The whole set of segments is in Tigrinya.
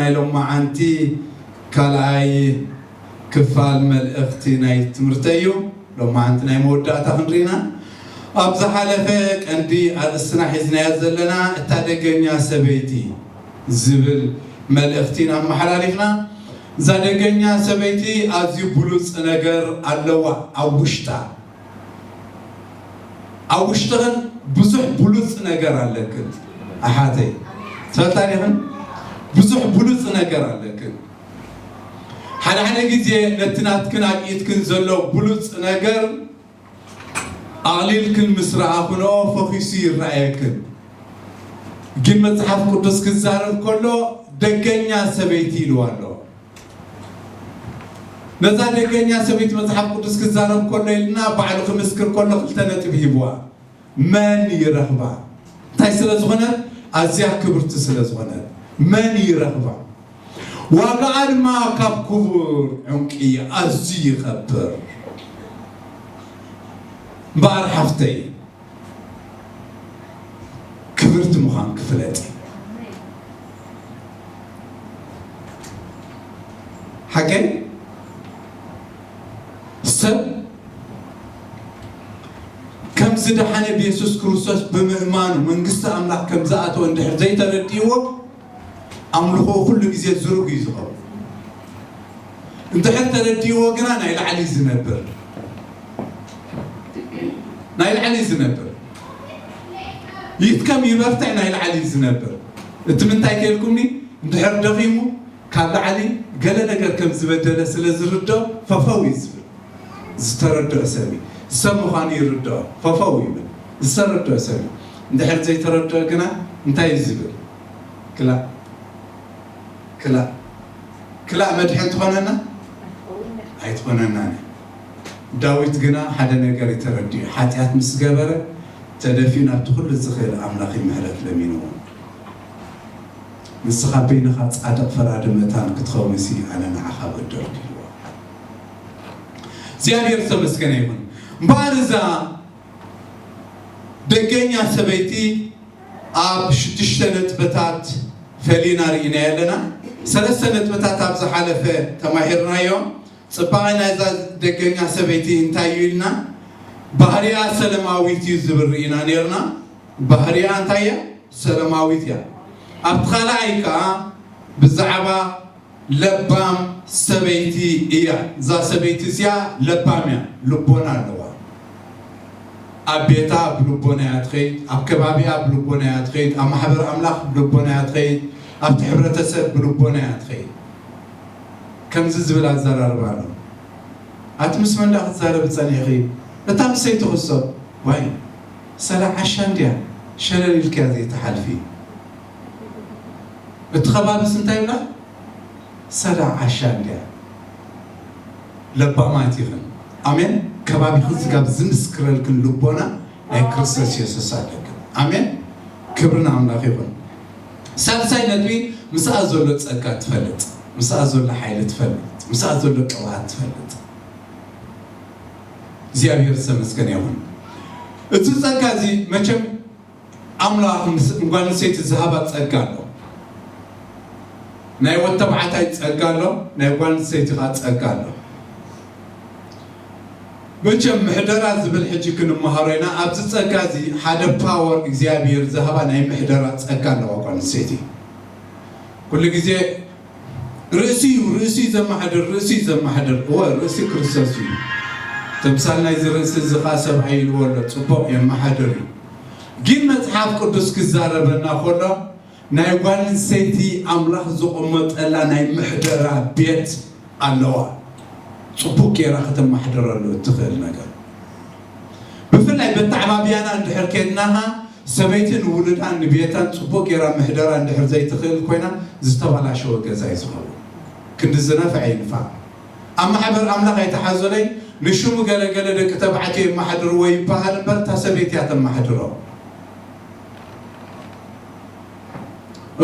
ናይ ሎማዓንቲ ካልኣይ ክፋል መልእኽቲ ናይ ትምህርተይ እዩ። ሎማዓንቲ ናይ መወዳእታ ክንርኢና። ኣብ ዝሓለፈ ቀንዲ ኣርእስትና ሒዝናዮ ዘለና እታ ደገኛ ሰበይቲ ዝብል መልእኽቲ ኢና ኣመሓላሊፍና። እዛ ደገኛ ሰበይቲ ኣዝዩ ብሉጽ ነገር ኣለዋ ኣብ ውሽጣ። ኣብ ውሽጥኽን ብዙሕ ብሉጽ ነገር ኣለክን ኣሓተይ። ትፈልጣ ዲኽን? ብዙሕ ብሉጽ ነገር ኣለክን። ሓደ ሓደ ግዜ ነቲ ናትክን ኣብ ኢድክን ዘሎ ብሉጽ ነገር ኣቕሊልክን ምስ ረኣኽንኦ ፈኺሱ ይረኣየክን። ግን መጽሓፍ ቅዱስ ክዛረብ ከሎ ደገኛ ሰበይቲ ኢልዋ ኣሎ። ነዛ ደገኛ ሰበይቲ መጽሓፍ ቅዱስ ክዛረብ ከሎ ኢልና ባዕሉ ክምስክር ከሎ ክልተ ነጥቢ ሂብዋ። መን ይረኽባ? እንታይ ስለ ዝኾነት? ኣዝያ ክብርቲ ስለ ዝኾነት። መን ይረኽባ? ዋጋኣ ድማ ካብ ክቡር ዕንቂ ኣዝዩ ይኸብር። እምበኣር ሓፍተይ፣ ክብርቲ ምዃን ክፍለጥ እዩ። ሓቀይ ሰብ ከም ዝደሓነ ብየሱስ ክርስቶስ ብምእማኑ መንግስቲ ኣምላኽ ከም ዝኣተወ እንድሕር ዘይተረድእዎ፣ ኣምልኾኡ ኩሉ ግዜ ዝሩግ እዩ ዝኸውን። እንድሕር ተረድእዎ ግና ናይ ላዕሊ እዩ ዝነብር፣ ናይ ላዕሊ እዩ ዝነብር። ይትከም ይበርትዕ ናይ ላዕሊ እዩ ዝነብር። እቲ ምንታይ ከልኩምኒ፣ እንድሕር ደኺሙ ካብ ላዕሊ ገለ ነገር ከም ዝበደለ ስለ ዝርድኦ ፈፈው እዩ ዝብል። ዝተረድኦ ሰብ እዩ። ሰብ ምዃኑ ይርድኦ፣ ፈፈው ይብል። ዝተረድኦ ሰብ እዩ። እንድሕር ዘይተረድኦ ግና እንታይ እዩ ዝብል? ክላእ፣ ክላእ፣ ክላእ መድሕን ትኾነና? ኣይትኾነናን እያ። ዳዊት ግና ሓደ ነገር እዩ ተረዲኡ። ሓጢኣት ምስ ገበረ ተደፊኡ ናብቲ ኩሉ ዝኽእል ኣምላኽ እዩ ምሕረት ለሚንዎ። ንስኻ በይንኻ ጻድቕ ፈራዲ መታን ክትኸውን ሲ ኣነ ንዓኻ በደልኩ ኢልዎ። እግዚኣብሔር ዝተመስገነ ይኹን። እምበኣር እዛ ደገኛ ሰበይቲ ኣብ ሽዱሽተ ነጥብታት ፈሊና ርኢና ኣለና። ሰለስተ ነጥብታት ኣብ ዝሓለፈ ተማሂርናዮ። ጽባቐ ናይዛ ደገኛ ሰበይቲ እንታይ እዩ ኢልና፣ ባህሪኣ ሰለማዊት እዩ ዝብል ርኢና ነርና። ባህሪኣ እንታይ እያ? ሰለማዊት እያ። ኣብቲ ካልኣይ ከኣ ብዛዕባ ለባም ሰበይቲ እያ። እዛ ሰበይቲ እዚኣ ለባም እያ፣ ልቦና ኣለዋ። ኣብ ቤታ ብልቦና እያ ትኸይድ፣ ኣብ ከባቢኣ ብልቦና እያ ትኸይድ፣ ኣብ ማሕበር ኣምላኽ ብልቦና እያ ትኸይድ፣ ኣብቲ ሕብረተሰብ ብልቦና እያ ትኸይድ። ከምዚ ዝብል ኣዘራርባ ኣሎ። ኣቲ ምስ መን ደኣ ክትዛረቢ ጸኒሕኺ? እታ ምሰይቲ ክሶ፣ ዋይ፣ ሰላ ዓሻ እንድያ፣ ሸለል ኢልክያ ዘይትሓልፊ። እቲ ከባቢስ እንታይ ይብላ? ሰላ ዓሻ እንድያ። ለባማት ይኹን። ኣሜን። ከባቢኽን ስጋብ ዝምስክረልክን ልቦና ናይ ክርስቶስ የሱስ ኣለክን። ኣሜን። ክብሪ ንኣምላኽ ይኹን። ሳልሳይ ነጥቢ፣ ምስኣ ዘሎ ጸጋ ትፈልጥ፣ ምስኣ ዘሎ ሓይሊ ትፈልጥ፣ ምስኣ ዘሎ ቅብኣት ትፈልጥ። እግዚኣብሔር ዝተመስገነ ይኹን። እቲ ጸጋ እዚ መቸም ኣምላኽ ምስ ጓል ኣንስተይቲ ዝሃባ ጸጋ ኣሎ። ናይ ወድ ተባዕታይ ጸጋ ኣሎ፣ ናይ ጓል ኣንስተይቲ ኸኣ ጸጋ ኣሎ። መቸም ምሕደራ ዝብል ሕጂ ክንመሃሮ ኢና። ኣብዚ ጸጋ እዚ ሓደ ፓወር እግዚኣብሔር ዝሃባ ናይ ምሕደራ ጸጋ ኣለዋ ጓል ኣንስተይቲ። ኩሉ ግዜ ርእሲ እዩ፣ ርእሲ እዩ ዘመሓድር፣ ርእሲ እዩ ዘመሓድር። እወ፣ ርእሲ ክርስቶስ እዩ። ተምሳል ናይዚ ርእሲ እዚ ኸኣ ሰብኣይ ኢልዎ ኣሎ። ጽቡቕ የመሓድር እዩ። ግን መጽሓፍ ቅዱስ ክዛረበና ከሎ ናይ ጓል ኣንስተይቲ ኣምላኽ ዝቕመጠላ ናይ ምሕደራ ቤት ኣለዋ። ጽቡቕ ጌራ ከተመሓድረሉ እትኽእል ነገር። ብፍላይ በተዓባብያና እንድሕር ኬድናኻ ሰበይትን ውሉዳን ንቤታን ጽቡቕ ጌራ ምሕደራ እንድሕር ዘይትኽእል ኮይና ዝተበላሸወ ገዛ እዩ ዝኸውን። ክንዲ ዝነፍዐ ይንፋዕ። ኣብ ማሕበር ኣምላኽ ኣይተሓዞለይ ንሽሙ ገለ ገለ ደቂ ተባዕትዮ የመሓድርዎ ይበሃል እምበር እታ ሰበይቲ እያ ተመሓድሮ።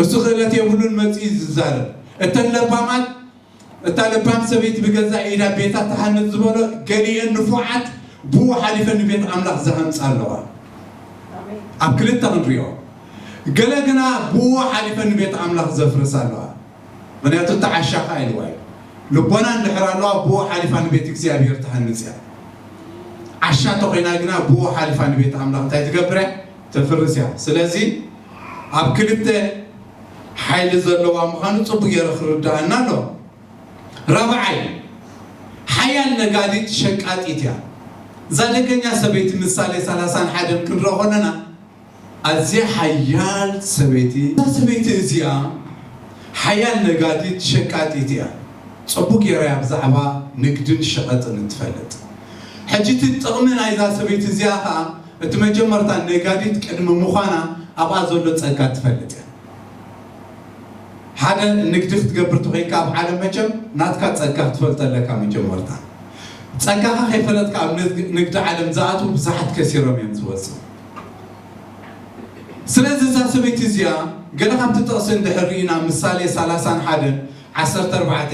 እሱ ክእለት የብሉን መጺኡ እዩ ዝዛረብ። እተን ለባማት እታ ለባም ሰበይቲ ብገዛእ ኢዳ ቤታ ትሃንጽ ዝበሎ ገሊአን ንፉዓት ብኡ ሓሊፈን ንቤት ኣምላኽ ዝሃንጻ ኣለዋ። ኣብ ክልተ ክንሪኦ። ገለ ግና ብኡ ሓሊፈን ንቤት ኣምላኽ ዘፍርሳ ኣለዋ። ምኽንያቱ እቲ ዓሻ ኸዓ ኢልዋ እዩ። ልቦና እንድሕር ኣለዋ፣ ብኡ ሓሊፋ ንቤት እግዚኣብሔር ትሃንጽ እያ። ዓሻ እንተኾይና ግና፣ ብኡ ሓሊፋ ንቤት ኣምላኽ እንታይ ትገብር እያ? ተፍርስ እያ። ስለዚ ኣብ ክልተ ሓይሊ ዘለዋ ምዃኑ ጽቡቕ ገይሩ ክርድኣና ኣሎ። ራብዓይ፣ ሓያል ነጋዲት ሸቃጢት እያ። እዛ ደገኛ ሰበይቲ ምሳሌ ሰላሳን ሓደን ክንረኦ ከለና፣ ኣዝያ ሓያል ሰበይቲ፣ እዛ ሰበይቲ እዚኣ ሓያል ነጋዲት ሸቃጢት እያ። ጽቡቕ ጌራ እያ ብዛዕባ ንግድን ሸቐጥን እትፈልጥ። ሕጂ እቲ ጥቕሚ ናይዛ ሰበይቲ እዚኣ ኸኣ፣ እቲ መጀመርታ ነጋዲት ቅድሚ ምዃና ኣብኣ ዘሎ ጸጋ ትፈልጥ እያ። ሓደ ንግዲ ክትገብር ተኾይንካ ኣብ ዓለም መቸም ናትካ ጸጋ ክትፈልጦ ኣለካ መጀመርታ። ጸጋኻ ከይፈለጥካ ኣብ ንግ-፣ ንግዲ ዓለም ዝኣትዉ ብዙሓት ከሲሮም እዮም ዝወጽኡ። ስለዚ እዛ ሰበይቲ እዚኣ ገለ ካብቲ ጥቕሲ እንድሕር ርኢና ምሳሌ ሰላሳን ሓደን ዓሰርተ ኣርባዕተ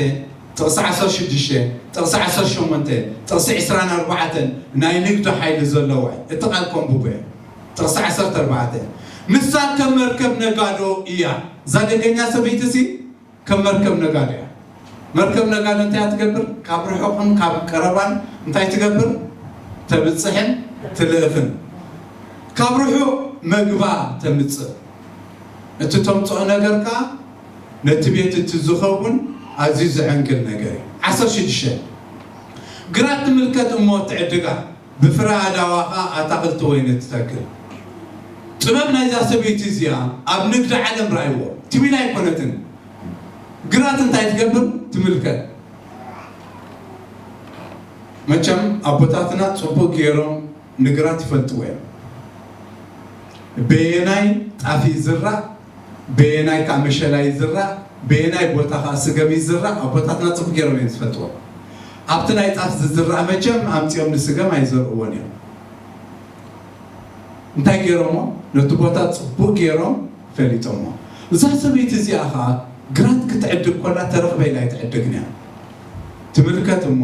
ጥቕሲ ዓሰርተ ሽዱሽተ ጥቕሲ ዓሰርተ ሸሞንተ ጥቕሲ ዕስራን ኣርባዕተን ናይ ንግዲ ሓይሊ ዘለዋ እያ። እቲ ቃል ከንብቦ እየ። ጥቕሲ ዓሰርተ ኣርባዕተ ንሳ ከም መርከብ ነጋዶ እያ። እዛ ደገኛ ሰበይቲ ሲ ከም መርከብ ነጋዶ እያ። መርከብ ነጋዶ እንታይ እያ ትገብር? ካብ ርሑቕን ካብ ቀረባን እንታይ ትገብር? ተብጽሕን ትልእኽን። ካብ ርሑቕ መግባ ተምጽእ። እቲ ተምጽኦ ነገር ከኣ ነቲ ቤት እቲ ዝኸውን ኣዝዩ ዘዕንግል ነገር እዩ። ዓሰርተ ሽዱሽተ ግራት ትምልከት እሞ ትዕድጋ፣ ብፍረ ኣእዳዋ ኸኣ ኣታኽልቲ ወይኒ ትተክል። ጥበብ ናይዛ ሰበይቲ እዚኣ ኣብ ንግዲ ዓለም ረኣይዎ። ትም ኢላ ኣይኮነትን። ግራት እንታይ ትገብር? ትምልከት። መቸም ኣቦታትና ጽቡቕ ገይሮም ንግራት ይፈልጥዎ እዮም። በየናይ ጣፍ ይዝራእ፣ በየናይ ከኣ መሸላ ይዝራእ፣ በየናይ ቦታ ከኣ ስገም ይዝራእ፣ ኣቦታትና ጽቡቕ ገይሮም እዮም ዝፈልጥዎ። ኣብቲ ናይ ጣፍ ዝዝራእ መቸም ኣምጺኦም ንስገም ኣይዘርእዎን እዮም። እንታይ ገይሮሞ? ነቲ ቦታ ጽቡቕ ገይሮም ፈሊጦሞ። እዛ ሰበይቲ እዚኣ ኸኣ ግራት ክትዕድግ ከላ ተረኽበ ኢላ ኣይትዕድግን እያ። ትምልከት እሞ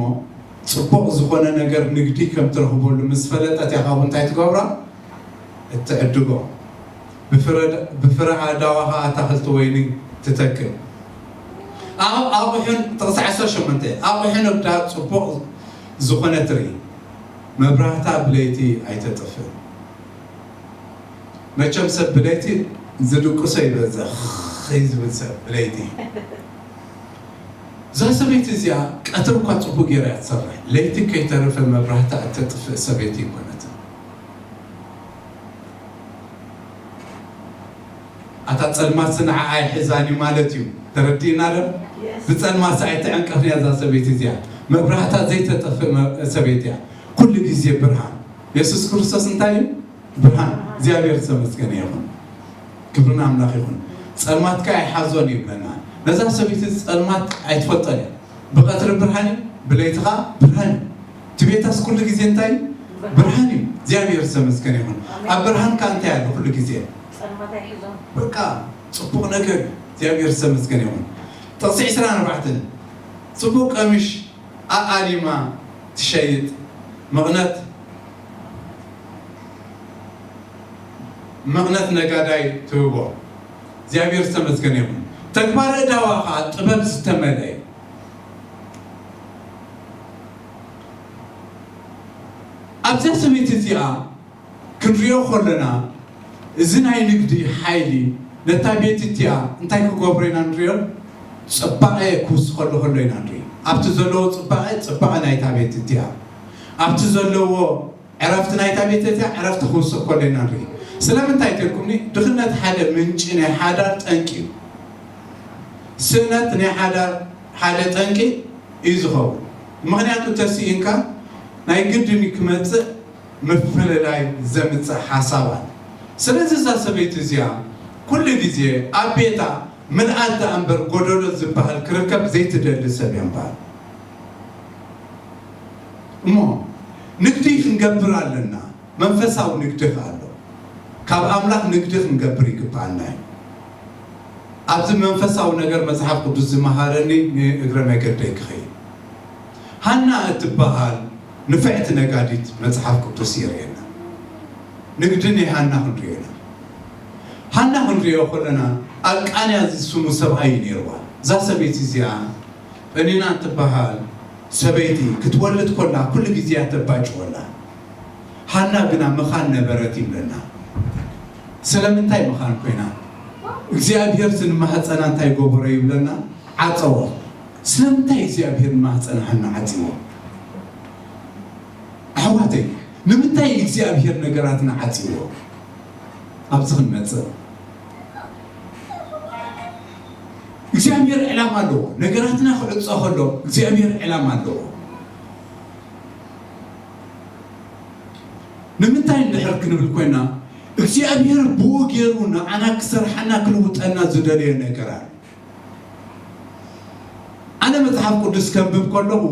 ጽቡቕ ዝኾነ ነገር ንግዲ ከም ትረኽበሉ ምስ ፈለጠት እያ ካብኡ እንታይ ትገብራ? እትዕድጎ። ብፍረ-፣ ብፍረ ኣእዳዋ ኸኣ ኣታኽልቲ ወይኒ ትተክል። ኣብ-፣ ኣቑሑን፣ ጥቕሲ ዓሰርተ ሸሞንተ ኣቑሑን እብዳ ጽቡቕ ዝኾነ ትርኢ። መብራህታ ብለይቲ ኣይተጥፍእን። መቸም ሰብ ብለይቲ ዝድቅሶ ይበዝሕ፣ ኽይ ዝብል ሰብ ብለይቲ። እዛ ሰበይቲ እዚኣ ቀትሪ እኳ ጽቡቕ ገይራ እያ ትሰርሕ። ለይቲ ከይተረፈ መብራህታ እተጥፍእ ሰበይቲ ኣይኮነትን። ኣታ ጸልማትሲ ንዓኣ ኣይሕዛን እዩ ማለት እዩ። ተረዲእና ዶ? የስ። ብጸልማትሲ ኣይትዕንቀፍን እያ እዛ ሰበይቲ እዚኣ። መብራህታ ዘይተጠፍእ መ-፣ ሰበይቲ እያ። ኩሉ ግዜ ብርሃን። የሱስ ክርስቶስ እንታይ እዩ? ብርሃን። እግዚኣብሔር ዝተመስገነ ይኹን። ክብሪ ንኣምላኽ ይኹን። ጸልማትካ ኣይሓዞን እዩ ይብለና። ነዛ ሰበይቲ ጸልማት ኣይትፈልጦን እያ። ብቐትሪ ብርሃን እዩ፣ ብለይቲ ኸኣ ብርሃን እዩ። እቲ ቤታስ ኩሉ ግዜ እንታይ እዩ? ብርሃን እዩ። እግዚኣብሔር ዝተመስገነ ይኹን። ኣብ ብርሃን ከኣ እንታይ ኣሎ ኩሉ ግዜ? ጸልማት ኣይሕዞን። በቃ ጽቡቕ ነገር እዩ። እግዚኣብሔር ዝተመስገነ ይኹን። ጥቕሲ ዕስራን ኣርባዕተን ጽቡቕ ቀሚሽ ኣኣሊማ ትሸይጥ መቕነት፣ መቕነት ነጋዳይ ትህቦ። እግዚኣብሔር ዝተመስገነ ይኹን። ተግባረ እዳዋ ኸኣ ጥበብ ዝተመልአ እዩ። ኣብዛ ሰበይቲ እዚኣ ክንሪኦ ከለና፣ እዚ ናይ ንግዲ ሓይሊ ነታ ቤት እቲኣ እንታይ ክገብሮ ኢና ንሪኦ? ጽባቐ ክውስኸሉ ከሎ ኢና ንርኢ። ኣብቲ ዘለዎ ጽባቐ፣ ጽባቐ ናይታ ቤት እቲኣ፣ ኣብቲ ዘለዎ ዕረፍቲ ናይታ ቤት እቲኣ፣ ዕረፍቲ ክውስኽ ከሎ ኢና ንርኢ። ስለምንታይ ተልኩምኒ? ድኽነት ሓደ ምንጪ ናይ ሓዳር ጠንቂ እዩ። ስእነት ናይ ሓዳር ሓደ ጠንቂ እዩ ዝኸውን። ምኽንያቱ ተስኢንካ ናይ ግድን ክመጽእ ምፍልላይ ዘምጽእ ሓሳባት። ስለዚ እዛ ሰበይቲ እዚኣ ኩሉ ግዜ ኣብ ቤታ ምልኣት ደኣ እምበር ጎደሎ ዝበሃል ክርከብ ዘይትደሊ ሰብ እያ እምበኣር። እሞ ንግዲ ክንገብር ኣለና። መንፈሳዊ ንግዲ ከኣ ኣሎ። ካብ ኣምላኽ ንግዲ ክንገብር ይግብኣና እዩ። ኣብዚ መንፈሳዊ ነገር መጽሓፍ ቅዱስ ዝመሃረኒ ንእግረ መገደይ ክኸይድ። ሃና እትበሃል ንፍዕቲ ነጋዲት መጽሓፍ ቅዱስ የርእየና። ንግዲ ናይ ሃና ክንሪኦ ኢና። ሃና ክንሪኦ ከለና፣ ኣልቃንያ ዝስሙ ሰብኣይ እዩ ነይርዋ። እዛ ሰበይቲ እዚኣ ፐኒና እትበሃል ሰበይቲ ክትወልድ ኮላ ኩሉ ግዜ እያ ተባጭወላ። ሃና ግና መኻን ነበረት ይብለና። ስለምንታይ መኻን ኮይና? እግዚኣብሔር ንማህፀና እንታይ ገበሮ ይብለና? ዓፀዎ። ስለምንታይ እግዚኣብሔር ንማህፀና ሃና ዓፅዎ? ኣሕዋተይ፣ ንምንታይ እግዚኣብሔር ነገራትና ዓፅዎ? ኣብዚ ክንመፅእ፣ እግዚኣብሔር ዕላማ ኣለዎ። ነገራትና ክዕፆ ከሎ እግዚኣብሔር ዕላማ ኣለዎ። ንምንታይ እንድሕር ክንብል ኮይና፣ እግዚኣብሔር ብኡ ገይሩ ንዓና ክሰርሓና ክልውጠና ዝደለዮ ነገር ኣሎ። ኣነ መጽሓፍ ቅዱስ ከንብብ ከለኹ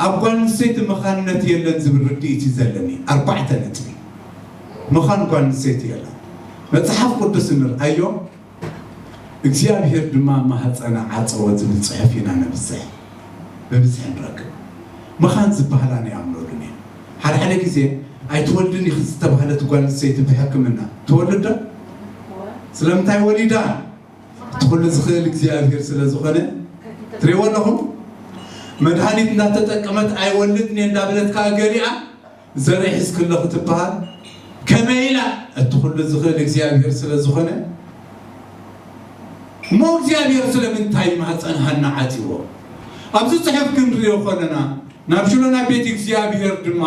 ኣብ ጓል ኣንስተይቲ መኻንነት የለን ዝብል ርድኢት እዩ ዘለኒ። ኣርባዕተ ነጥቢ። መኻን ጓል ኣንስተይቲ የለን። መጽሓፍ ቅዱስ እንርኣዮ እግዚኣብሔር ድማ ማህፀና ዓፀወ ዝብል ፅሑፍ ኢና ነብዝሕ ብብዝሒ ንረክብ። መኻን ዝበሃላ ናይ ኣምነሉን እየ። ሓደ ሓደ ግዜ ኣይትወልድን ኢኺ ዝተባህለት ጓል ኣንስተይቲ ብሕክምና ትወልድ ዶ? ስለምንታይ ወሊዳ? እቲ ኩሉ ዝኽእል እግዚኣብሔር ስለ ዝኾነ ትሪእዎ ኣለኹም። መድሃኒት እንዳተጠቀመት ኣይወልድን እየ እንዳበለት ከዓ ገሊኣ ዘርኢ ሒዝክሎ ክትበሃል ከመይ ኢላ? እቲ ኩሉ ዝኽእል እግዚኣብሔር ስለ ዝኾነ። እሞ እግዚኣብሔር ስለምንታይ ማህፀን ሃና ዓፂዎ? ኣብዚ ጽሑፍ ክንሪኦ ከለና ናብ ሽሎ ናብ ቤት እግዚኣብሔር ድማ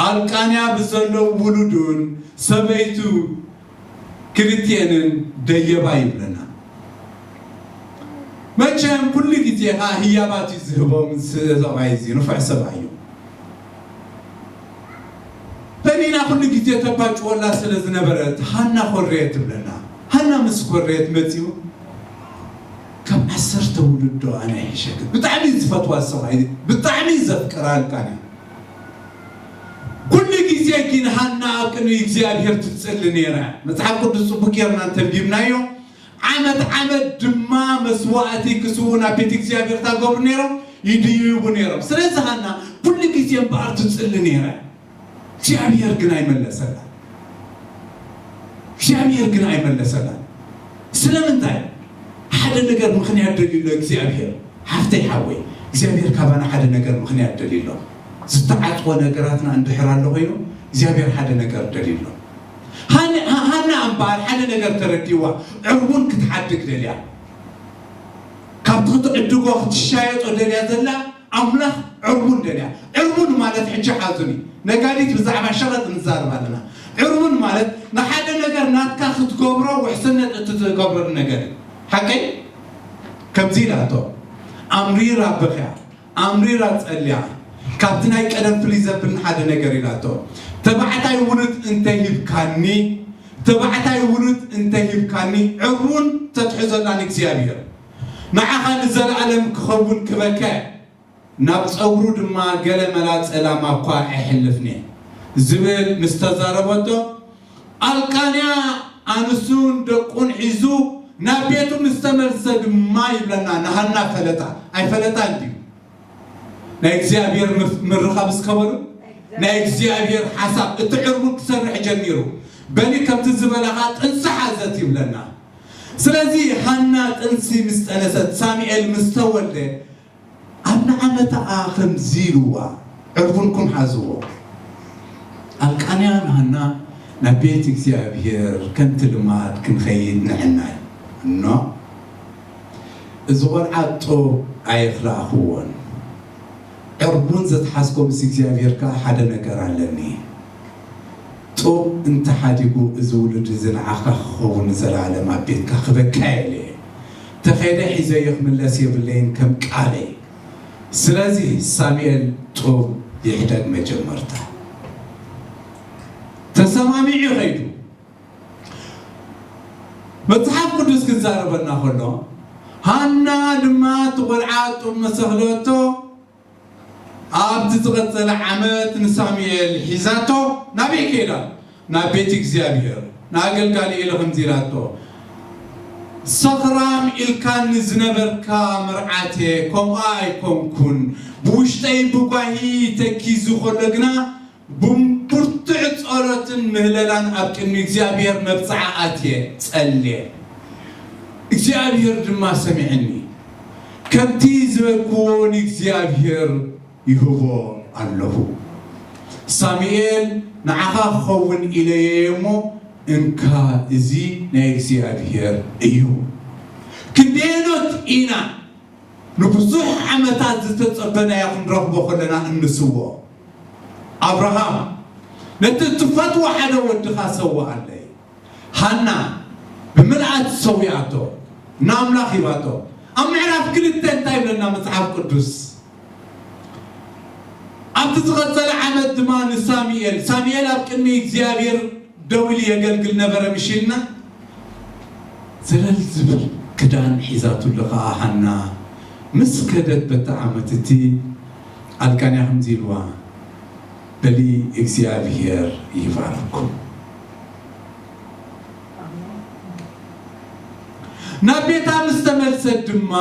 ኣልቃንያ ብዘሎ ውሉዱን ሰበይቱ ክልቲኤንን ደየባ ይብለና። መቸም ኩሉ ግዜ ከዓ ህያባት እዩ ዝህቦም ሰብኣይ እዚ ንፉዕ ሰብኣይ እዩ። ፐኒና ኩሉ ግዜ ተባጭወላ ስለ ዝነበረት ሃና ኮረየት ትብለና። ሃና ምስ ኮረየት መፂኡ ካብ ዓሰርተ ውልዶ ኣነ ይሕሸክ። ብጣዕሚ ዝፈትዋ ሰብኣይ፣ ብጣዕሚ ዘፍቅራ ኣልቃንያ። ኩሉ ግዜ ግን ሃና ኣብ ቅድሚ እግዚኣብሔር ትጽሊ ነይራ። መጽሓፍ ቅዱስ ጽቡቅ ጌርና እንተንቢብናዮ ዓመት ዓመት ድማ መስዋዕቲ ክስውኡ ናብ ቤት እግዚኣብሔር ታገብሩ ነይሮም፣ ይድይቡ ነይሮም። ስለዚ ሃና ኩሉ ግዜ እምበኣር ትጽሊ ነይራ። እግዚኣብሔር ግን ኣይመለሰላን። እግዚኣብሔር ግን ኣይመለሰላን። ስለምንታይ? ሓደ ነገር ምኽንያት ደልዩ ኣሎ እግዚኣብሔር። ሓፍተይ ሓወይ፣ እግዚኣብሔር ካባና ሓደ ነገር ምኽንያት ደልዩ ኣሎ። ዝተዓጽወ ነገራትና እንድሕር ኣሎ ኮይኑ እግዚኣብሔር ሓደ ነገር ደልዩ ኣሎ። ሃን- ሃ- ሃና እምበኣር ሓደ ነገር ተረዲእዋ፣ ዕርቡን ክትሓድግ ደልያ። ካብቲ ክትዕድጎ ክትሻየጦ ደልያ ዘላ ኣምላኽ ዕርቡን ደልያ። ዕርቡን ማለት ሕጂ ሓዙኒ ነጋዲት ብዛዕባ ሸቐጥ ንዛረብ ኣለና። ዕርቡን ማለት ንሓደ ነገር ናትካ ክትገብሮ ውሕስነት እትገብረሉ ነገር እዩ። ሓቀይ ከምዚ ኢላቶ ኣምሪራ በኽያ ኣምሪራ ጸልያ። ካብቲ ናይ ቀደም ፍልይ ዘብል ሓደ ነገር ኢላቶ ተባዕታይ ውሉድ እንተሂብካኒ ተባዕታይ ውሉድ እንተሂብካኒ ዕርቡን ተትሕዘላን እግዚኣብሔር ንዓኻ ንዘለኣለም ክኸውን ክበከ ናብ ጸጉሩ ድማ ገለ መላ ጸላማ እኳ ኣይሕልፍኒ ዝብል ምስ ተዛረበቶ ኣልቃንያ ኣንሱን ደቁን ሒዙ ናብ ቤቱ ምስ ተመልሰ ድማ ይብለና ንሃና ፈለጣ ኣይፈለጣ እንድዩ ናይ እግዚኣብሔር ምርኻብ እስከበሉ ናይ እግዚኣብሔር ሓሳብ እቲ ዕርቡን ክሰርሕ ጀሚሩ በሊ ከምቲ ዝበላኻ ጥንሲ ሓዘት ይብለና ስለዚ ሃና ጥንሲ ምስ ጠነሰት ሳሙኤል ምስ ተወልደ ኣብ ንዓመታኣ ከምዚ ኢልዋ ዕርቡንኩም ሓዝዎ ኣልቃንያ ንሃና ናብ ቤት እግዚኣብሔር ከምቲ ልማድ ክንኸይድ ንዕናይ እኖ እዚ ቆልዓ ጡብ ኣየኽላእኽዎን ዕርቡን ዘትሓዝኮ ምስ እግዚኣብሔር ከኣ ሓደ ነገር ኣለኒ ጡብ እንተሓዲጉ እዚ ውሉድ እዚ ንዓኻ ክኸውን ንዘለኣለም ኣብ ቤትካ ክበቅዕ ኢለ እየ ተኸይደ ሒዘዮ ክምለስ የብለይን ከም ቃለይ ስለዚ ሳሙኤል ጡብ ይሕደግ መጀመርታ ተሰማሚዑ ከይዱ መጽሓፍ ቅዱስ ክዛረበና ከሎ ሃና ድማ እቲ ቆልዓ ጡብ መሰኽለቶ ኣብቲ ዝቐጸለ ዓመት ንሳሙኤል ሒዛቶ ናበይ ከይዳ ናብ ቤት እግዚኣብሔር ንኣገልጋሊ ኤሊ ከምዚ ኢላቶ ሰኽራም ኢልካኒ ዝነበርካ መርዓቴ ከምኡ ኣይኮንኩን ብውሽጠይ ብጓሂ ተኪዙ ከሎ ግና ብብርቱዕ ጸሎትን ምህለላን ኣብ ቅድሚ እግዚኣብሔር መብጽዓ ኣትየ ጸልየ እግዚኣብሔር ድማ ሰሚዕኒ ከምቲ ዝበልክዎ ንእግዚኣብሔር ይህቦ ኣለኹ። ሳሙኤል ንዓኻ ክኸውን ኢለየ እሞ እንካ እዚ ናይ እግዚኣብሔር እዩ። ክንደየኖት ኢና ንብዙሕ ዓመታት ዝተጸበናዮ ክንረኽቦ ከለና እንስዎ። ኣብርሃም ነቲ እትፈትዎ ሓደ ወድኻ ሰውኣለይ። ሃና ብምልኣት ሰዊኣቶ፣ ንኣምላኽ ሂባቶ። ኣብ ምዕራፍ ክልተ እንታይ ይብለና መጽሓፍ ቅዱስ? ኣብቲ ዝቐጸለ ዓመት ድማ ንሳሙኤል፣ ሳሙኤል ኣብ ቅድሚ እግዚኣብሔር ደው ኢሉ የገልግል ነበረ፣ ምሽ ኢልና። ዘለል ዝብል ክዳን ሒዛትሉ ኸዓ ሃና ምስ ከደት በቲ ዓመት እቲ ኣልቃንያ ከምዚ ኢልዋ፣ በሊ እግዚኣብሔር ይባርኩም። ናብ ቤታ ምስ ተመልሰት ድማ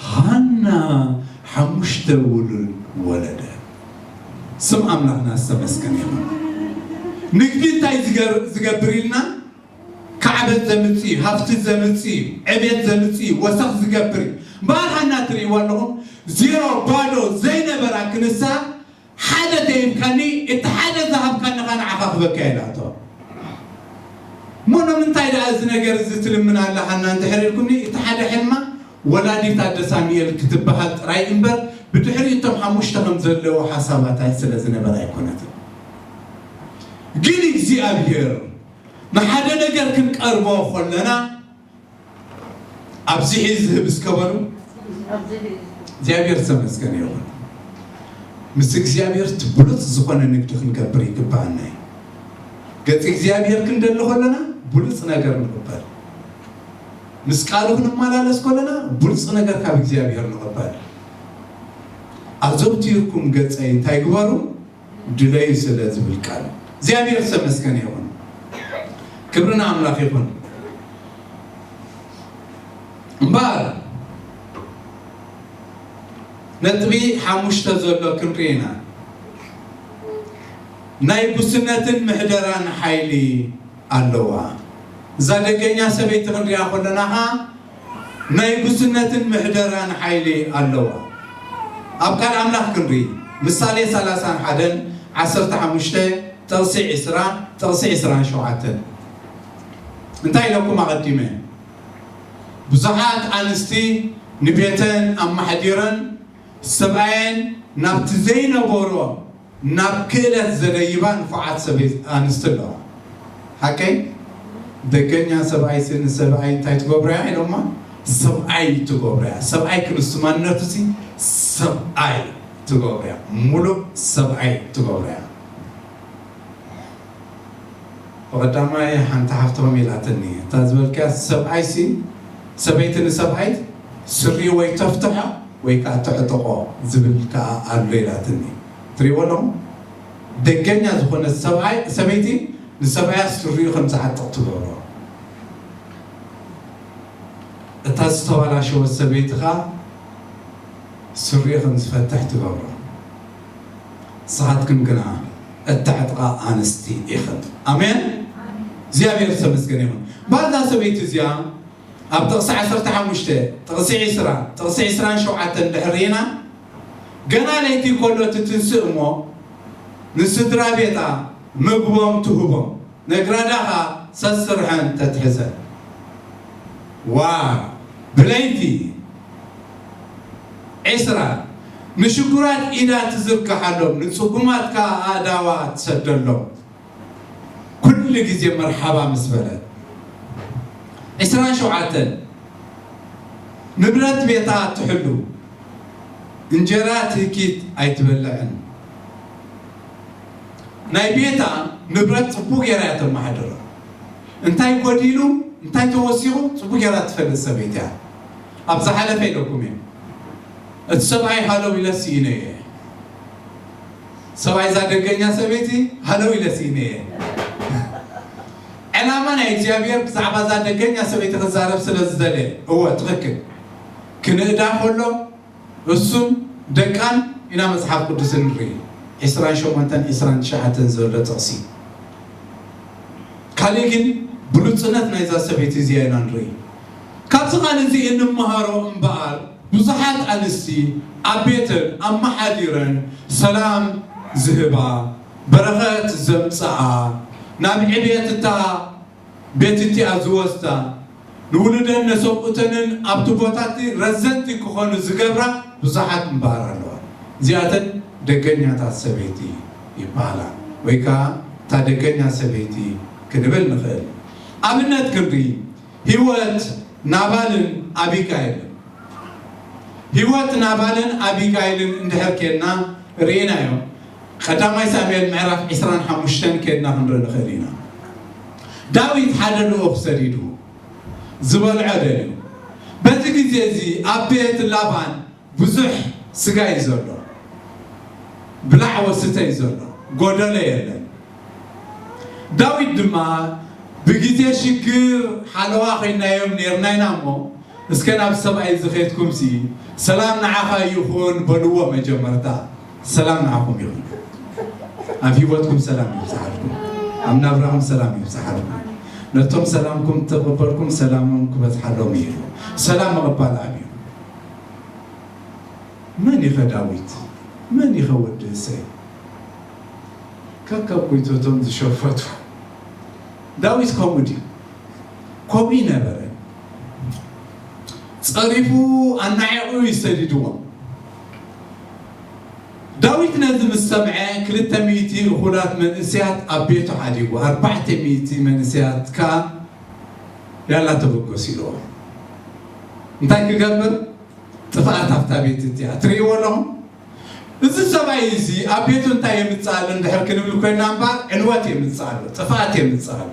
ሃና ሓሙሽተ ውሉድ ወለደ። ስም ኣምላኽና ዝተመስገነ ይኹን። ንግዲ እንታይ ዝገር-፣ ዝገብር ኢልና? ካዕበት ዘምጽእ እዩ፣ ሃፍቲ ዘምጽእ እዩ፣ ዕቤት ዘምጽእ እዩ፣ ወሰኽ ዝገብር እዩ። እምበኣር ሃና ትርእይዋ ኣለኹም፣ ዜሮ፣ ባዶ፣ ዘይነበራ ክንሳ ሓደ ተሂብካኒ፣ እቲ ሓደ ዝሃብካኒ ኸኣ ንዓኻ ክበካ ኢላቶ። እሞ ንምንታይ ደኣ እዚ ነገር እዚ ትልምን ኣላ ሃና እንድሕር ኢልኩምኒ፣ እቲ ሓደ ሕልማ ወላዲት ኣደ ሳሙኤል ክትበሃል ጥራይ እምበር፣ ብድሕሪ እቶም ሓሙሽተ ከም ዘለዎ ሓሳባታ ስለ ዝነበረ ኣይኮነትን። ግን እግዚኣብሔር ንሓደ ነገር ክንቀርቦ ከለና፣ ኣብዚሑ ዝህብ እስከ በሉ። እግዚኣብሔር ዝተመስገነ ይኹን። ምስ እግዚኣብሔር እቲ ብሉጽ ዝኾነ ንግዲ ክንገብር ይግብኣና እዩ። ገጽ እግዚኣብሔር ክንደሊ ከለና ብሉጽ ነገር ንቕበል። ምስ ቃሉ ክንመላለስ ከለና ብሉጽ ነገር ካብ እግዚኣብሔር ንቕበል። ኣዘውቲርኩም ገጸይ እንታይ ግበሩ? ድለዩ ስለ ዝብል ቃል እግዚኣብሔር ዝተመስገነ ይኹን። ክብሪ ንኣምላኽ ይኹን። እምበኣር ነጥቢ ሓሙሽተ ዘሎ ክንርኢ ኢና። ናይ ጉስነትን ምሕደራን ሓይሊ ኣለዋ። እዛ ደገኛ ሰበይቲ ክንሪኣ ከለና ኸዓ ናይ ጉስነትን ምሕደራን ሓይሊ ኣለዋ። ኣብ ቃል ኣምላኽ ክንርኢ፣ ምሳሌ ሰላሳን ሓደን ዓሰርተ ሓሙሽተ፣ ጥቕሲ ዕስራ፣ ጥቕሲ ዕስራን ሸውዓተን። እንታይ ኢለኩም ኣቐዲመ? ብዙሓት ኣንስቲ ንቤተን ኣማሕዲረን ሰብኣየን ናብቲ ዘይነበሮ ናብ ክእለት ዘደይባ ንፉዓት ሰበይ-፣ ኣንስቲ ኣለዋ። ሓቀይ? ደገኛ ሰብኣይሲ ንሰብኣይ እንታይ ትገብሮያ ኢሎማ? ሰብኣይ ትገብሮያ። ሰብኣይ ክንሱ ማንነቱሲ ሰብኣይ ትገብሮያ። ሙሉእ ሰብኣይ ትገብሮያ። ብቐዳማይ ሓንቲ ሓፍቶም ኢላትኒ፣ እታ ዝበልካያ ሰብኣይሲ፣ ሰበይቲ ንሰብኣይ ስሪኡ ወይ ተፍትሖ ወይ ከዓ ተዕጥቖ ዝብል ከዓ ኣሎ ኢላትኒ። ትሪእዎ ኣለኹም? ደገኛ ዝኾነ ሰብኣይ፣ ሰበይቲ ንሰብኣያ ስሪኡ ከም ዝዓጥቕ ትገብሮ። እታ ዝተባላሸወት ሰበይቲ ኸዓ ስሪኡ ከም ዝፈትሕ ትገብሮ። ንስኻትክን ግና እተዕጥቓ ኣንስቲ ኢኽን። ኣሜን። እግዚኣብሔር ዝተመስገነ ይኹን። ባዛ ሰበይቲ እዚኣ ኣብ ጥቕሲ ዓሰርተ ሓሙሽተ፣ ጥቕሲ ዕስራ፣ ጥቕሲ ዕስራን ሸውዓተን ድሕር ርኢና፣ ገና ለይቲ ከሎ ትትንስእ እሞ ንስድራ ቤታ ምግቦም ትህቦም፣ ነግራዳ ኸኣ ሰስርሐን ተትሕዘን። ዋ፣ ብለይቲ ዕስራ፣ ንሽጉራት ኢዳ ትዝርግሓሎም፣ ንጽጉማት ከኣ ኣእዳዋ ትሰደሎም። ኩሉ ግዜ መርሓባ ምስ በለት። ዕስራን ሸውዓተን፣ ንብረት ቤታ ትሕሉ፣ እንጀራ ትህኪት ኣይትበልዕን። ናይ ቤታ ንብረት ጽቡቕ ጌራ እያ ተመሓድሮ። እንታይ ጎዲሉ፣ እንታይ ተወሲኹ፣ ጽቡቕ ጌራ ትፈልጥ ሰበይቲ እያ። ኣብ ዝሓለፈ ኢለኩም እየ። እቲ ሰብኣይ ሃለው ኢለ ስኢነ እየ። ሰብኣይ እዛ ደገኛ ሰበይቲ ሃለው ኢለ ስኢነ እየ። ዕላማ ናይ እግዚኣብሔር ብዛዕባ እዛ ደገኛ ሰበይቲ ክዛረብ ስለ ዝደለየ፣ እወ፣ ትኽክል። ክንእዳ ከሎ፣ እሱን ደቃን ኢና መጽሓፍ ቅዱስ ንርኢ። ዕስራን ሸሞንተን ዕስራን ትሽዓተን ዘሎ ጥቕሲ። ካልእ ግን ብሉጽነት ናይዛ ሰበይቲ እዚኣ ኢና ንርኢ። ካብዚ ቃል እዚ እንመሃሮ እምበኣር፣ ብዙሓት ኣንስቲ ኣብ ቤተን ኣመሓዲረን ሰላም ዝህባ፣ በረኸት ዘምጽኣ፣ ናብ ዕቤት እታ ቤት እቲኣ ዝወስዳ፣ ንውሉደን ነሰብኡተንን ኣብቲ ቦታ እቲ ረዘንቲ ክኾኑ ዝገብራ ብዙሓት እምበኣር ኣለዋ። እዚኣተን ደገኛታት ሰበይቲ ይበሃላ፣ ወይ ከኣ እታ ደገኛ ሰበይቲ ክንብል ንኽእል። ኣብነት ክንርኢ፣ ህይወት ናባልን ኣቢጋይልን። ህይወት ናባልን ኣቢጋይልን እንድሕር ኬድና ርኢናዮ፣ ቀዳማይ ሳሙኤል ምዕራፍ ዕስራን ሓሙሽተን ኬድና ክንርኢ ንኽእል ኢና። ዳዊት ሓደ ልኡኽ ሰዲዱ ዝበልዖ ደልዩ። በዚ ግዜ እዚ ኣብ ቤት ላባን ብዙሕ ስጋ እዩ ዘሎ፣ ብላዕ ወስተ እዩ ዘሎ፣ ጎደሎ የለን። ዳዊት ድማ ብግዜ ሽግር ሓለዋ ኮይናዮም ኔርና ኢና እሞ፣ እስከ ናብ ሰብኣይ እዚ ኸይድኩምሲ፣ "ሰላም ንዓኻ ይኹን" በልዎ። መጀመርታ ሰላም ንዓኹም ይኹን። ኣብ ህይወትኩም ሰላም ይብዝሓልኩም፣ ኣብ ናብራኹም ሰላም ይብዝሓልኩም። ነቶም ሰላምኩም ተቐበልኩም ሰላሞም ክበዝሓሎም እዩ። ሰላም ምቕባል ኣብዩ። መን ኢኸ ዳዊት? መን ኢኸ ወዲ እሰይ? ከከብ ጎይቶቶም ዝሸፈቱ። ዳዊት ከምኡ ድዩ? ከምኡ ይነበረ። ጸሪፉ ኣናዒቑ ይሰድድዎም። ዳዊት ነዚ ምስ ሰምዐ፣ ክልተ ሚእቲ እኹላት መንእሰያት ኣብ ቤቱ ሓዲጉ፣ ኣርባዕተ ሚእቲ መንእሰያት ከኣ ያላ ተበገሱ ኢልዎ። እንታይ ክገብር? ጥፍኣት ኣብታ ቤት እቲኣ። ትርእይዎ ኣለኹም? እዚ ሰብኣይ እዚ ኣብ ቤቱ እንታይ የምጽእ ኣሎ እንድሕር ክንብል ኮይና እምበኣር፣ ዕንወት የምጽእ ኣሎ፣ ጥፍኣት የምጽእ ኣሎ።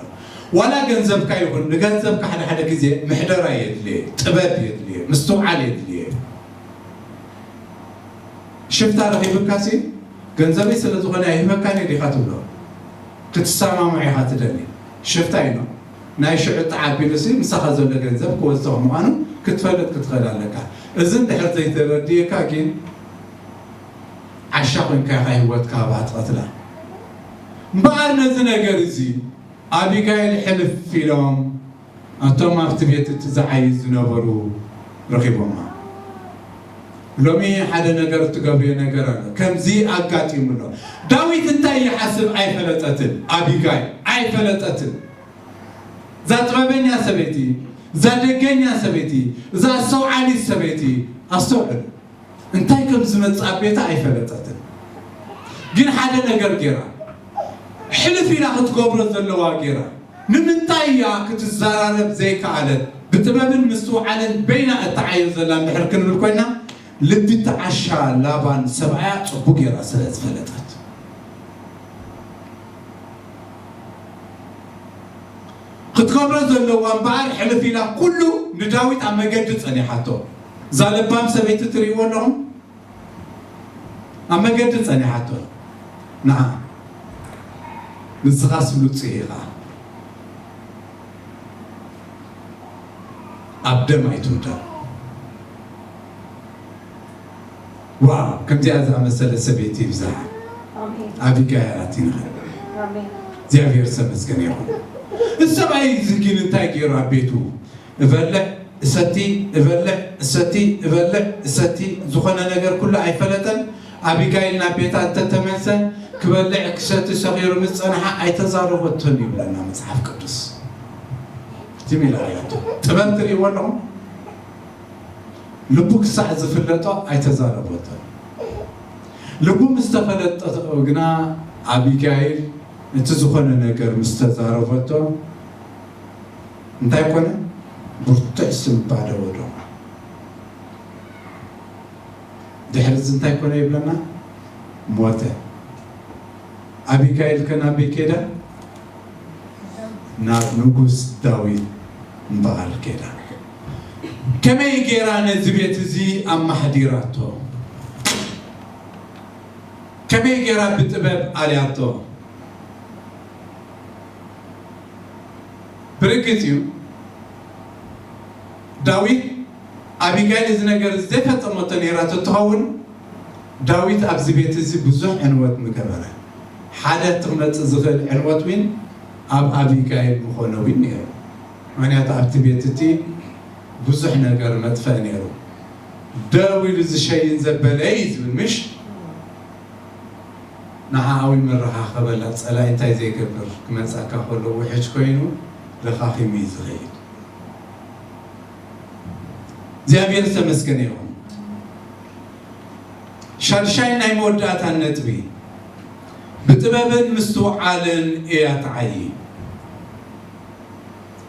ዋላ ገንዘብካ ይኹን፣ ንገንዘብካ ሓደ ሓደ ግዜ ምሕደራ የድልየ፣ ጥበብ የድልየ፣ ምስትውዓል የድልየ። ሽፍታ ረኺብካሲ፣ ገንዘበይ ስለ ዝኾነ ኣይህበካን እየ ዲኻ ትብሎ? ክትሰማምዖ ኢኻ ትደሊ። ሽፍታ እዩ ነው። ናይ ሽዑ ጣዕ ኣቢሉሲ ምሳኻ ዘሎ ገንዘብ ክወስዶ ምዃኑ ክትፈልጥ ክትኽእል ኣለካ። እዚ እንድሕር ዘይተረድእካ ግን ዓሻ ኮይንካ ኢኻ ህይወትካ ኣብኣ ትቐትላ። እምበኣር ነዚ ነገር እዚ ኣቢጋይል ሕልፍ ኢሎም ኣቶም ኣብቲ ቤት እቲ ዝዓዩ ዝነበሩ ረኺቦማ። ሎሚ ሓደ ነገር እትገብርዮ ነገር ኣሎ። ከምዚ ኣጋጢሙ ኣሎ። ዳዊት እንታይ ይሓስብ ኣይፈለጠትን። ኣቢጋይል ኣይፈለጠትን። እዛ ጥበበኛ ሰበይቲ፣ እዛ ደገኛ ሰበይቲ፣ እዛ ኣስተውዓሊት ሰበይቲ፣ ኣስተውዕሉ። እንታይ ከም ዝመጽእ ኣብ ቤታ ኣይፈለጠትን። ግን ሓደ ነገር ጌራ፣ ሕልፍ ኢላ ክትገብሮ ዘለዋ ጌራ። ንምንታይ እያ ክትዘራረብ ዘይከኣለት? ብጥበብን ምስትውዓልን በይና እትዓዮ ዘላ እንድሕር ክንብል ኮይና፣ ልቢ እቲ ዓሻ ላባን ሰብኣያ ጽቡቕ ጌራ ስለ ዝፈለጠት። ክትገብሮ ዘለዋ እምበኣር ሕልፍ ኢላ ኩሉ ንዳዊት ኣብ መገዲ ጸኒሓቶ። እዛ ለባም ሰበይቲ ትርእይዎ ኣለኹም? ኣብ መገዲ ጸኒሓቶ። ንዓ ንስኻስ ብሉጽ ኢኻ። ኣብ ደም ኣይትውደቕ። ዋው፣ ከምዚኣ ዝኣመሰለ ሰበይቲ ይብዛሕ። ኣሜን። ኣቢጋይል ኣቲንኻ። ኣሜን። እግዚኣብሔር ዝተመስገነ ይኹን። እዚ ሰብኣይ እዚ ግን እንታይ ገይሩ ኣብ ቤቱ? እበልዕ እሰቲ፣ እበልዕ እሰቲ፣ እበልዕ እሰቲ፣ ዝኾነ ነገር ኩሉ ኣይፈለጠን። ኣቢጋይል ናብ ቤታ እንተተመልሰ ክበልዕ ክሰቲ ሰኺሩ ምስ ጸንሓ ኣይተዛረበቶን ይብለና መጽሓፍ ቅዱስ። ትም ኢላ እያቶ። ጥበብ ትርእይዎ ኣለኹም? ልቡ ክሳዕ ዝፍለጦ ኣይተዛረበቶን። ልቡ ምስ ተፈለጠቶ ግና ኣቢጋይል እቲ ዝኾነ ነገር ምስ ተዛረበቶ እንታይ ኮነ? ብርቱዕ ስንባደ ወደቐ። ድሕሪ እዚ እንታይ ኮነ ይብለና? ሞተ። ኣቢጋይል ከ ናበይ ከይዳ? ናብ ንጉስ ዳዊት እምበኣር ከይዳ። ከመይ ገይራ ነዚ ቤት እዚ ኣማሕዲራቶ? ከመይ ገይራ ብጥበብ ኣልያቶ? ብርግጽ እዩ፣ ዳዊት ኣቢጋይል እዚ ነገር እዚ ዘይፈጸመቶ ነይራ ተትኸውን፣ ዳዊት ኣብዚ ቤት እዚ ብዙሕ ዕንወት ምገበረ። ሓደ እቲ ክመጽእ ዝኽእል ዕንወት ዊን ኣብ ኣቢጋይል ምኾነ ዊን ነይሩ። ምኽንያቱ ኣብቲ ቤት እቲ ብዙሕ ነገር መጥፈእ ነይሩ። ደው ኢሉ ዝሸይን ዘበለ እዩ ዝብል ምሽ ንዓኣዊ መረኻኸበላ። ጸላኢ እንታይ ዘይገብር ክመጻካ ከሎ ውሕጅ ኮይኑ ለኻኺሙ እዩ ዝኸይድ። እግዚኣብሔር ዝተመስገነ ይኹን። ሻድሻይ ናይ መወዳእታን ነጥቢ ብጥበብን ምስትውዓልን እያ ትዓይ።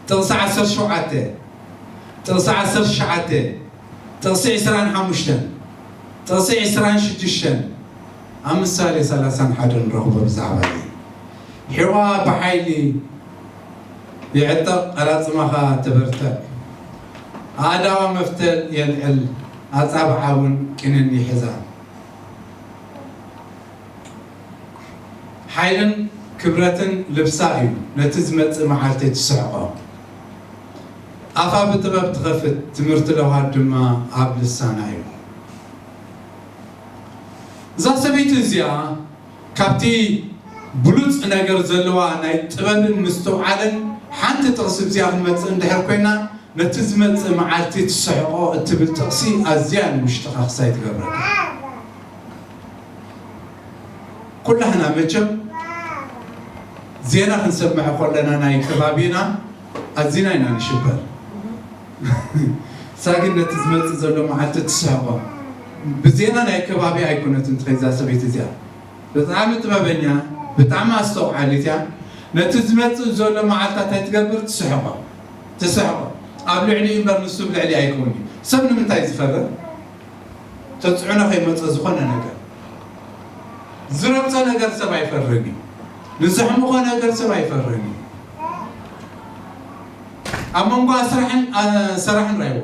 ጥቕሲ ዓሰርተ ሸውዓተ፣ ጥቕሲ ዓሰርተ ትሽዓተ፣ ጥቕሲ ዕስራን ሓሙሽተን፣ ጥቕሲ ዕስራን ሽዱሽተን፣ ኣብ ምሳሌ ሰላሳን ሓደን ንረኽቦ ብዛዕባ እዚ። ሔዋ ብሓይሊ ይዕጠቕ፣ ቀራጽማ ኸኣ ትበርትዕ። ኣእዳዋ መፍተል የልዕል፣ ኣጻብዓ እውን ቅንን ይሕዛ። ሓይልን ክብረትን ልብሳ እዩ፣ ነቲ ዝመጽእ መዓልቲ ትስሕቖ። ኣፋ ብጥበብ ትኸፍት፣ ትምህርቲ ለውሃት ድማ ኣብ ልሳና እዩ። እዛ ሰበይቲ እዚኣ ካብቲ ብሉጽ ነገር ዘለዋ ናይ ጥበብን ምስትውዓልን ሓንቲ ጥቕሲ እዚኣ ክንመጽእ እንድሕር ኮይና፣ ነቲ ዝመጽእ መዓልቲ ትስሕቆ እትብል ጥቕሲ ኣዝያ ንውሽጥኻ ክሳይ ትገብረካ። ኩላህና መቸም ዜና ክንሰምዕ ከለና ናይ ከባቢና ኣዚና ኢና ንሽበር። እሳ ግን ነቲ ዝመጽእ ዘሎ መዓልቲ ትስሕቆ። ብዜና ናይ ከባቢ ኣይኮነትን ትኸይድ እዛ ሰበይቲ እዚኣ። ብጣዕሚ ጥበበኛ፣ ብጣዕሚ ኣስተውዓሊት እያ። ነቲ ዝመጽእ ዘሎ መዓልታት ኣይትገብር፣ ትስሕቆ። ትስሕቆ። ኣብ ልዕሊኡ እምበር ንሱ ኣብ ልዕሊ ኣይከውን እዩ። ሰብ ንምንታይ ዝፈርድ? ተጽዕኖ ከይመጸ ዝኾነ ነገር። ዝረግጾ ነገር ሰብ ኣይፈርድን እዩ። ንዘሕምቖ ነገር ሰብ ኣይፈርድን እዩ። ኣብ መንጎ ኣስራሕን፣ ኣ-፣ ሰራሕን ራይዎ።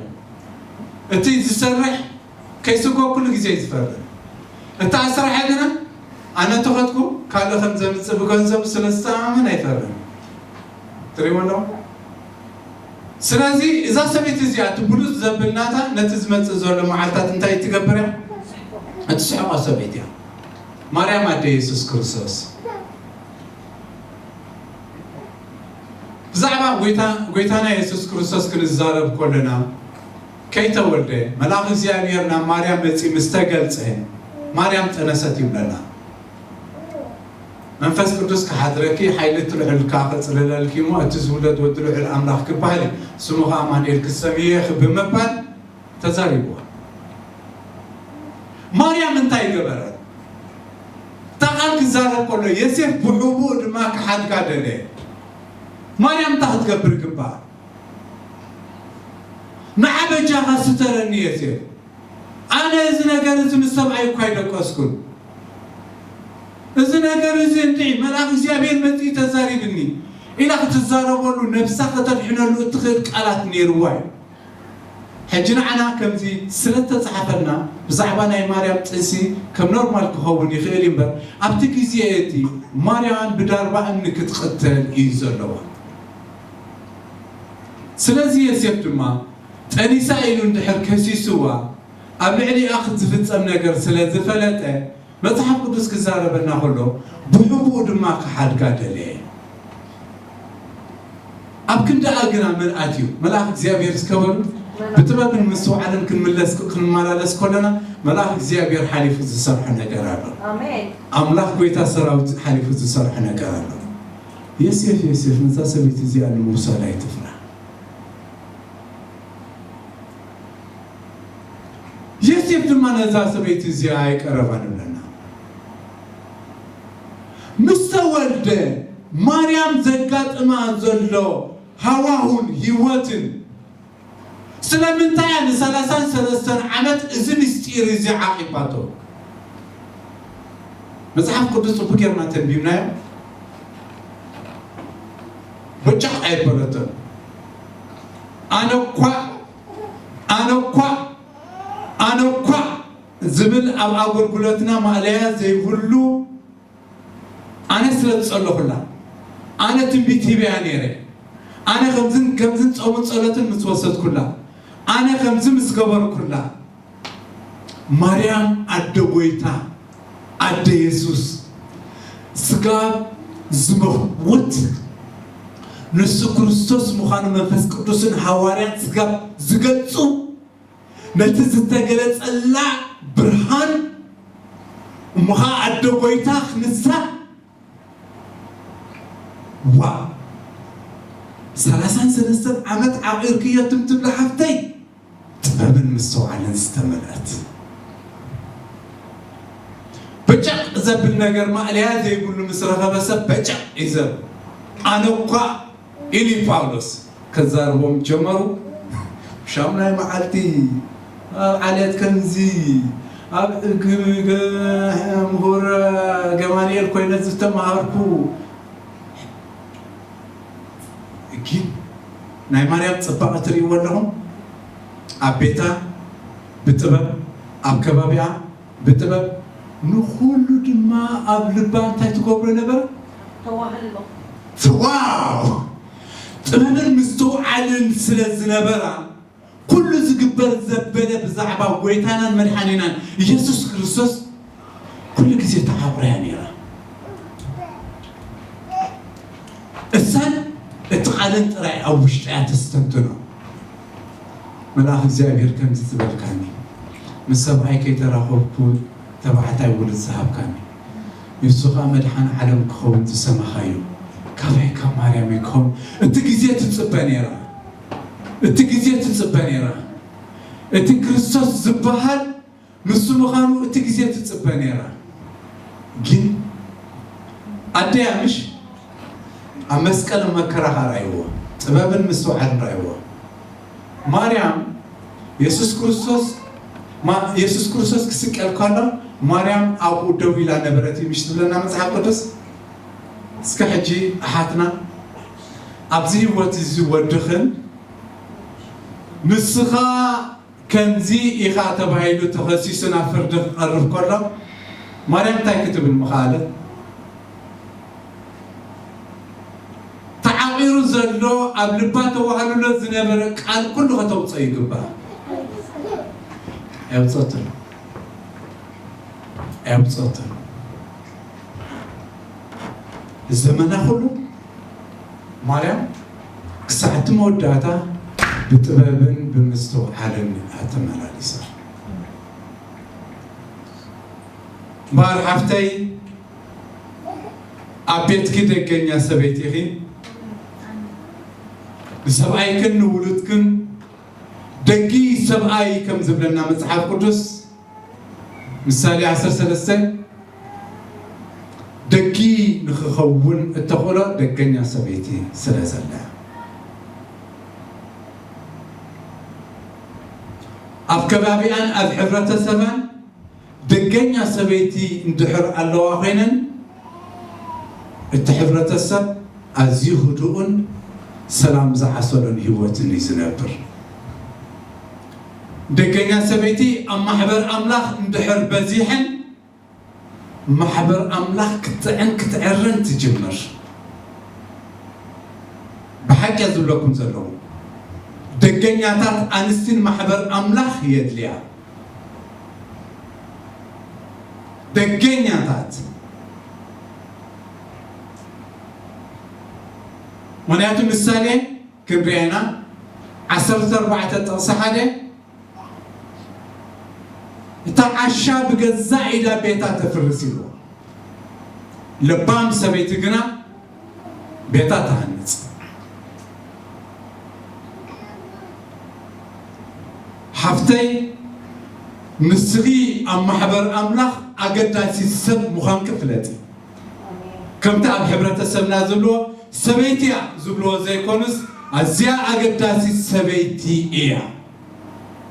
እቲ ዝሰርሕ ከይስጎ ኩሉ ግዜ እዩ ዝፈርድ። እቲ ኣስራሒ ግና ኣነ እንተኸድኩ ካልእ ከም ዘምጽእ ብገንዘቡ ስለ ዝተኣማመን ኣይፈርድን። ትሪእዎ ኣለኹም? ስለዚ እዛ ሰበይቲ እዚኣ እቲ ብሉጽ ዘብል ናታ ነቲ ዝመጽእ ዘሎ መዓልታት እንታይ ትገብር እያ? እትስሕቆ ሰበይቲ እያ። ማርያም ኣደ የሱስ ክርስቶስ። ብዛዕባ ጎይታ፣ ጎይታና የሱስ ክርስቶስ ክንዛረብ ከለና ከይተወልደ መልኣኽ እግዚኣብሔር ናብ ማርያም መጺኡ ምስ ተገልጸ ማርያም ጠነሰት ይብለና። መንፈስ ቅዱስ ክሓድረኪ፣ ሓይሊ እቲ ልዑል ከኣ ከጽልለልኪ እሞ፣ እቲ ዝውለድ ወዲ ልዑል ኣምላኽ ክበሃል እዩ፣ ስሙ ኸኣ ኣማኑኤል ክሰምዮ ኢኺ ብምባል ተዛሪብዋ። ማርያም እንታይ ገበረት? እታ ቃል ክዛረብ ከሎ፣ ዮሴፍ ብሕቡእ ድማ ክሓድጋ ደለየ። ማርያም እንታይ ክትገብር ይግባእ? ንዓ በጃኻ ስተረኒ ዮሴፍ። ኣነ እዚ ነገር እዚ ምስ ሰብኣይ እኳ ኣይደቀስኩን። እዚ ነገር እዚ እንድዒ መልኣኽ እግዚኣብሔር መጺኡ ተዛሪብኒ ኢላ ክትዛረበሉ፣ ነብሳ ከተድሕነሉ እትኽእል ቃላት ነይርዋ እዩ። ሕጂ ንዓና ከምዚ ስለ እተጻሕፈልና ብዛዕባ ናይ ማርያም ጥንሲ ከም ኖርማል ክኸውን ይኽእል እዩ እምበር፣ ኣብቲ ግዜ እቲ ማርያም ብዳርባ እምኒ ክትቕተል እዩ ዘለዋ። ስለዚ ዮሴፍ ድማ ጠኒሳ ኢሉ እንድሕር ከሲስዋ፣ ኣብ ልዕሊኣ ዝፍጸም ነገር ስለ ዝፈለጠ፣ መጽሓፍ ቅዱስ ክዛረበና ከሎ፣ ብሕቡእ ድማ ክሓድጋ ደለየ። ኣብ ክንድኣ ግና መን ኣትዩ? መልኣኽ እግዚኣብሔር እስከ በሉ። ብጥበብን ምስትውዓልን ክንምለስ፣ ክንመላለስ ከለና፣ መልኣኽ እግዚኣብሔር ሓሊፉ ዝሰርሖ ነገር ኣሎ። ኣሜን። ኣምላኽ ጎይታ ሰራዊት ሓሊፉ ዝሰርሖ ነገር ኣሎ። ዮሴፍ፣ ዮሴፍ፣ ነዛ ሰበይቲ እዚኣ ንምውሳድ ኣይትፍራ። ዮሴፍ ድማ ነዛ ሰበይቲ እዚኣ ኣይቀረባን ይብለና። ምስ ተወልደ ማርያም ዘጋጥማ ዘሎ ሃዋሁን ህይወትን፣ ስለምንታይ እያ ንሰላሳን ሰለስተን ዓመት እዚ ምስጢር እዚ ዓቂባቶ? መጽሓፍ ቅዱስ ጽቡቅ ጌርና ተንቢብናዮ። በጃ ኣይበለቶን። ኣነ እኳ፣ ኣነ እኳ፣ ኣነ እኳ ዝብል ኣብ ኣገልግሎትና ማእለያ ዘይብሉ፣ ኣነ ስለ ዝጸለኹላ፣ ኣነ ትንቢት ሂበያ ነይረ፣ ኣነ ከምዝን ከምዝን ጾምን ጸሎትን ምስ ወሰድኩላ፣ ኣነ ከምዚ ምስ ገበርኩላ፣ ማርያም ኣደ ጎይታ፣ ኣደ የሱስ፣ ስጋብ ዝመውት ንሱ ክርስቶስ ምዃኑ መንፈስ ቅዱስን ሃዋርያት ስጋብ ዝገልጹ፣ ነቲ ዝተገለጸላ ብርሃን እሞ ኸዓ ኣደ ጎይታ ክንሳ ዋ ሰላሳን ሰለስተን ዓመት ዓቂርክዮ ትም ትብላ ሓፍተይ ጥበብን ምስትውዓልን ዝተመልአት በጨቕ ዘብል ነገር ማእለያ ዘይብሉ ምስ ረኸበ ሰብ በጨቕ እዩ ዘብል ኣነ እኳ ኢሉ እዩ ፓውሎስ ከዛርቦም ጀመሩ። ሻሙናይ መዓልቲ ኣብ ዓሌት ከምዚ ኣብ እግሪ ምሁር ገማልኤል ኮይነ ዝተማሃርኩ ግን ናይ ማርያም ፅባቐ ትርእይዎ ኣለኹም ኣብ ቤታ ብጥበብ ኣብ ከባቢኣ ብጥበብ ንኹሉ ድማ ኣብ ልባ እንታይ ትገብሮ ነበረ ተዋህሎ ዋው ጥበብን ምስትውዓልን ስለ ዝነበራ ኩሉ ዝግበር ዘበለ ብዛዕባ ጎይታናን መድሓኒናን ኢየሱስ ክርስቶስ ኩሉ ግዜ ተዓቑርያ ነይራ እሳን እቲ ቃልን ጥራይ ኣብ ውሽጢ እያ ተስተንትኖ መልኣኽ እግዚኣብሔር ከምዚ ዝበልካኒ ምስ ሰብኣይ ከይተራኸብኩ ተባዕታይ ውሉድ ዝሃብካኒ ንሱ ኸዓ መድሓን ዓለም ክኸውን ዝሰማኻዮ ካባይ ካብ ማርያም ክኸውን እቲ ግዜ ትፅበ ነይራ እቲ ግዜ ትፅበ ነይራ እቲ ክርስቶስ ዝበሃል ንሱ ምዃኑ እቲ ግዜ ትፅበ ነይራ ግን ኣደያ ምሽ ኣብ መስቀል መከራ ኸዓ ራእይዎ ጥበብን ምስትውዓልን ራእይዎ ማርያም የሱስ ክርስቶስ የሱስ ክርስቶስ ክስቀል ከሎ ማርያም ኣብኡ ደው ኢላ ነበረት እዩ ምሽ ትብለና መፅሓፍ ቅዱስ እስከ ሕጂ ኣሓትና ኣብዚ ህይወት እዚ ወድኽን ንስኻ ከምዚ ኢኻ ተባሂሉ ተኸሲሱ ናብ ፍርዲ ክቐርብ ከሎ ማርያም እንታይ ክትብል ምኽኣለት? ተዓቒሩ ዘሎ ኣብ ልባ ተዋህልሎ ዝነበረ ቃል ኩሉ ከተውፅኦ ይግባእ። ኣየውፀትን ኣየውፀትን ዘመና ኩሉ ማርያም ክሳዕ እቲ መወዳእታ ብጥበብን ብምስትውዓልን ኣተመላሊሳ። እምበኣር ሓፍተይ ኣብ ቤትኪ ደገኛ ሰበይቲ ኢኺ፣ ንሰብኣይክን ንውሉድክን ደጊ ሰብኣይ ከም ዝብለና መጽሓፍ ቅዱስ ምሳሌ ዓሰርተ ሰለስተ ደጊ ንኽኸውን እተኽእሎ ደገኛ ሰበይቲ ስለ ዘላ ኣብ ከባቢኣን ኣብ ሕብረተሰባን ደገኛ ሰበይቲ እንድሕር ኣለዋ ኮይነን እቲ ሕብረተሰብ ኣዝዩ ህዱእን ሰላም ዝዓሰሎን ህይወትን እዩ ዝነብር። ደገኛ ሰበይቲ ኣብ ማሕበር ኣምላኽ እንድሕር በዚሐን ማሕበር ኣምላኽ ክትጥዕን ክትዕርን ትጅምር። ብሓቂ ዝብለኩም ዘለኹ ደገኛታት ኣንስቲን ማሕበር ኣምላኽ የድልያ። ደገኛታት ምክንያቱ ምሳሌ ክንሪኣና ዓሰርተ ኣርባዕተ ጥቕሲ ሓደ እታ ዓሻ ብገዛእ ኢዳ ቤታ ተፍርስ ኢልዎ። ለባም ሰበይቲ ግና ቤታ ትሃንጽ። ሓፍተይ ንስኺ ኣብ ማሕበር ኣምላኽ ኣገዳሲት ሰብ ምዃንኪ ፍለጢ። ከምቲ ኣብ ሕብረተሰብና ዝብልዎ ሰበይቲ እያ ዝብልዎ ዘይኮኑስ ኣዝያ ኣገዳሲት ሰበይቲ እያ።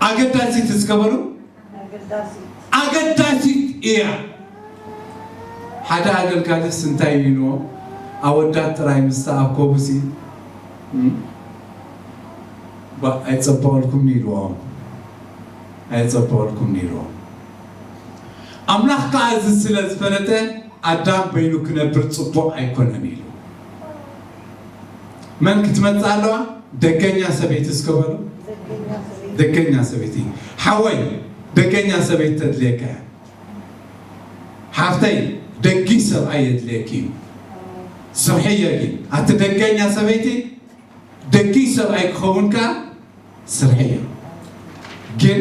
ኣገዳሲት እስከ በሉ። ኣገዳሲት እያ። ሓደ ኣገልጋሊስ እንታይ እዩ ኢልዎም? ኣወዳት ጥራይ ምስ ተኣከቡሲ እም፣ ባ- ኣይጸበቐልኩምን ኢልዎም። ኣይጸበቐልኩምን ኢልዎም። ኣምላኽ ከኣ እዚ ስለ ዝፈለጠ ኣዳም በይኑ ክነብር ጽቡቕ ኣይኮነን ኢሉ። መን ክትመጽእ ኣለዋ? ደገኛ ሰበይቲ እስከ በሉ። ደገኛ ሰበይቲ። ሓወይ ደገኛ ሰበይቲ ተድልየካ እያ። ሓፍተይ ደጊ ሰብኣይ የድልየኪ እዩ። ስርሕዮ ግን ኣቲ ደገኛ ሰበይቲ ደጊ ሰብኣይ ክኸውን ከኣ ስርሕዮ። ግን